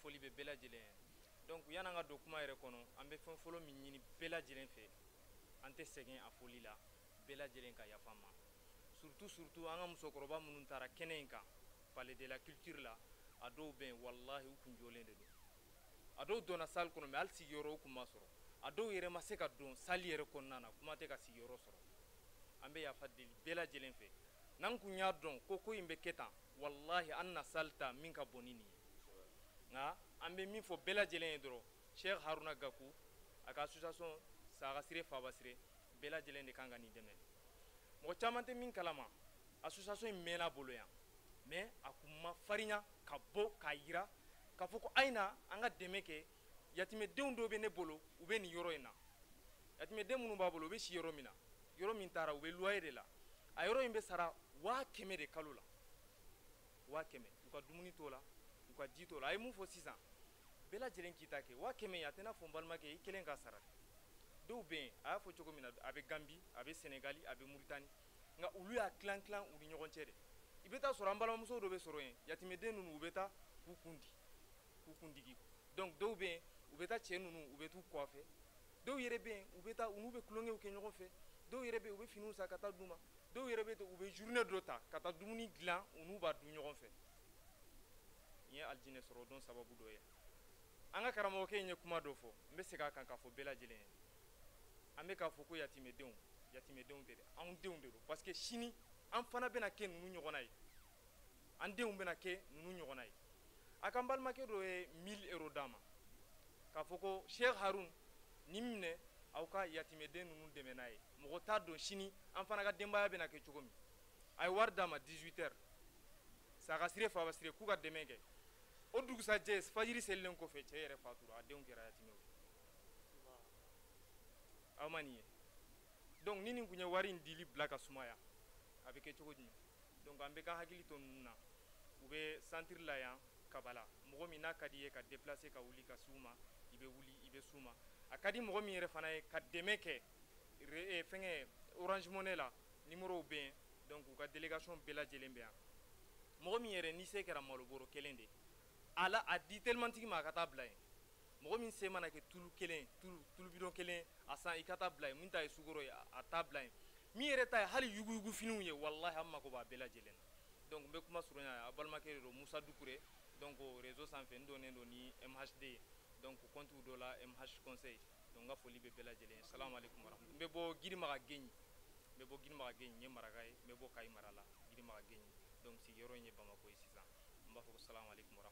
Foli bɛ bɛɛ lajɛlen ye. Donc yan'an ka don kuma yɛrɛ kɔnɔ, an bɛ fɛn fɔlɔ min ɲini bɛɛ lajɛlen fɛ, an tɛ sɛgɛn a foli la, bɛɛ lajɛlen ka yafa ma, surtout surtout an ka musokɔrɔba minnu taara kɛnɛ in kan, Palais de la Culture la. A dɔw bɛ yen, walahi, u kun jɔlen de don. A dɔw donna salle kɔnɔ, mais hali sigiyɔrɔ u kun ma sɔrɔ. A dɔw yɛrɛ ma se ka don salle yɛrɛ kɔnɔna na, kuma tɛ ka sigiyɔrɔ sɔrɔ. An bɛ yafa deli bɛɛ lajɛlen fɛ. N'an kun y'a dɔn ko ko in bɛ kɛ tan, walahi, an na salle ta min ka bon ni nin ye. Nka an bɛ min fɔ bɛɛ lajɛlen ye dɔrɔn, Cheikh Haruna Gaku a ka association Saga Sire Faba Sire, bɛɛ lajɛlen de kan ka nin dɛmɛ. Mɔgɔ caman tɛ min kalama, association in mɛnna bolo yan, mais a kun ma farinya ka bɔ k'a yira k'a fɔ ko a ye na an ka dɛmɛ kɛ. Yatimɛdenw dɔw bɛ ne bolo, u bɛ nin yɔrɔ in na. Yatimɛden minnu b'a bolo, u bɛ si yɔrɔ min na, yɔrɔ min taara, u bɛ loyer de la. A yɔrɔ in bɛ sara 100 000 de kalo la, 100 000. U ka dumuni t'o la, u ka ji t'o la. A ye mun fɔ sisan? Bɛɛ lajɛlen k'i ta kɛ 100 000 ye. A tɛ n'a fɔ n balimakɛ i kelen ka sara dɛ. Dɔw bɛ yen, a y'a fɔ cogo min na, a bɛ Gambi, a bɛ Senegali, a bɛ Muritani, nka olu y'a tilan tilan u ni ɲɔgɔn cɛ de. I bɛ taa sɔrɔ an balimamuso dɔ bɛ sɔrɔ yen, yatimɛden ninnu, u bɛ taa k'u kun di, k'u kun digi. Donc dɔw bɛ yen, u bɛ taa cɛ ninnu, u bɛ t'u kɔfɛ. Dɔw yɛrɛ bɛ yen, u bɛ taa, u n'u bɛ tulonkɛw kɛ ɲɔgɔn fɛ. Dɔw yɛrɛ bɛ yen, u bɛ finiw san ka taa d'u ma. Dɔw yɛrɛ bɛ yen, u bɛ journée dɔ ta ka taa dumuni dilan, u n'u b'a dun ɲɔgɔn fɛ. N ye alijinɛ sɔrɔ o don sababu dɔ ye. An ka karamɔgɔkɛ in ye kuma dɔ fɔ, n bɛ segin a kan k'a fɔ bɛɛ lajɛlen ye. An bɛ k'a fɔ ko yatimɛdenw, yatimɛdenw tɛ dɛ, anw denw de don, parce que sini an fana bɛna kɛ ninnu ɲɔgɔnna ye, an denw bɛna kɛ ninnu ɲɔgɔnna ye. A ka n balimakɛ dɔ ye 1000 euros d'a ma k'a fɔ ko Cheikh Harun, nin minɛ, aw ka yatimɛden ninnu dɛmɛ n'a ye. Mɔgɔ t'a dɔn sini an fana ka denbaya bɛna kɛ cogo min. A ye wari d'a ma 18 heures, Saga Sire Faba Sire, k'u ka dɛmɛ kɛ. O dugusajɛ, fajiri selilen kɔfɛ, cɛ yɛrɛ fatura, a denw kɛra yatimɛw ye. Aw ma nin ye? Donc ni nin kun ye wari in dili bila ka sumaya, a bɛ kɛ cogo jumɛn? Donc an bɛ k'an hakili to ninnu na. U bɛ centre la yan Kabala. Mɔgɔ min n'a ka di ye ka déplacer, ka wuli ka s'u ma, i bɛ wuli, i bɛ s'u ma. A ka di mɔgɔ min yɛrɛ fana ye ka dɛmɛ kɛ, fɛngɛ Orange Money la, numéro bɛ yen. Donc u ka délégation bɛɛ lajɛlen bɛ yan. Mɔgɔ min yɛrɛ ni se kɛra malo bɔrɔ kelen de a la, a di telimantigi ma, a ka taa bila yen. Mɔgɔ min se mana kɛ tulu kelen, tulu bidon kelen, a san, i ka taa bila yen. Min ta ye sukaro ye, a t'a bila yen. Min yɛrɛ ta ye hali yuguyugu finiw ye, walahi, an mako b'a bɛɛ lajɛlen na. Donc n bɛ kuma surunya. A balimakɛ de don, Musa Dukure. Donc réseau sanfɛ, n donnen don ni MHD ye, donc compte dɔ la, MH Conseil. Donc n ka foli bɛ bɛɛ lajɛlen ye. Salamu aleykum warahmatulah. N bɛ bɔ Girimaga Geɲi, n bɛ bɔ Girimaga Geɲi. N ye maraka ye, n bɛ bɔ Kayi mara la, Girimaga Geɲi. Donc sigiyɔrɔ in ye Bamako ye sisan. N b'a fɔ ko salamu aleykum warahmatulah.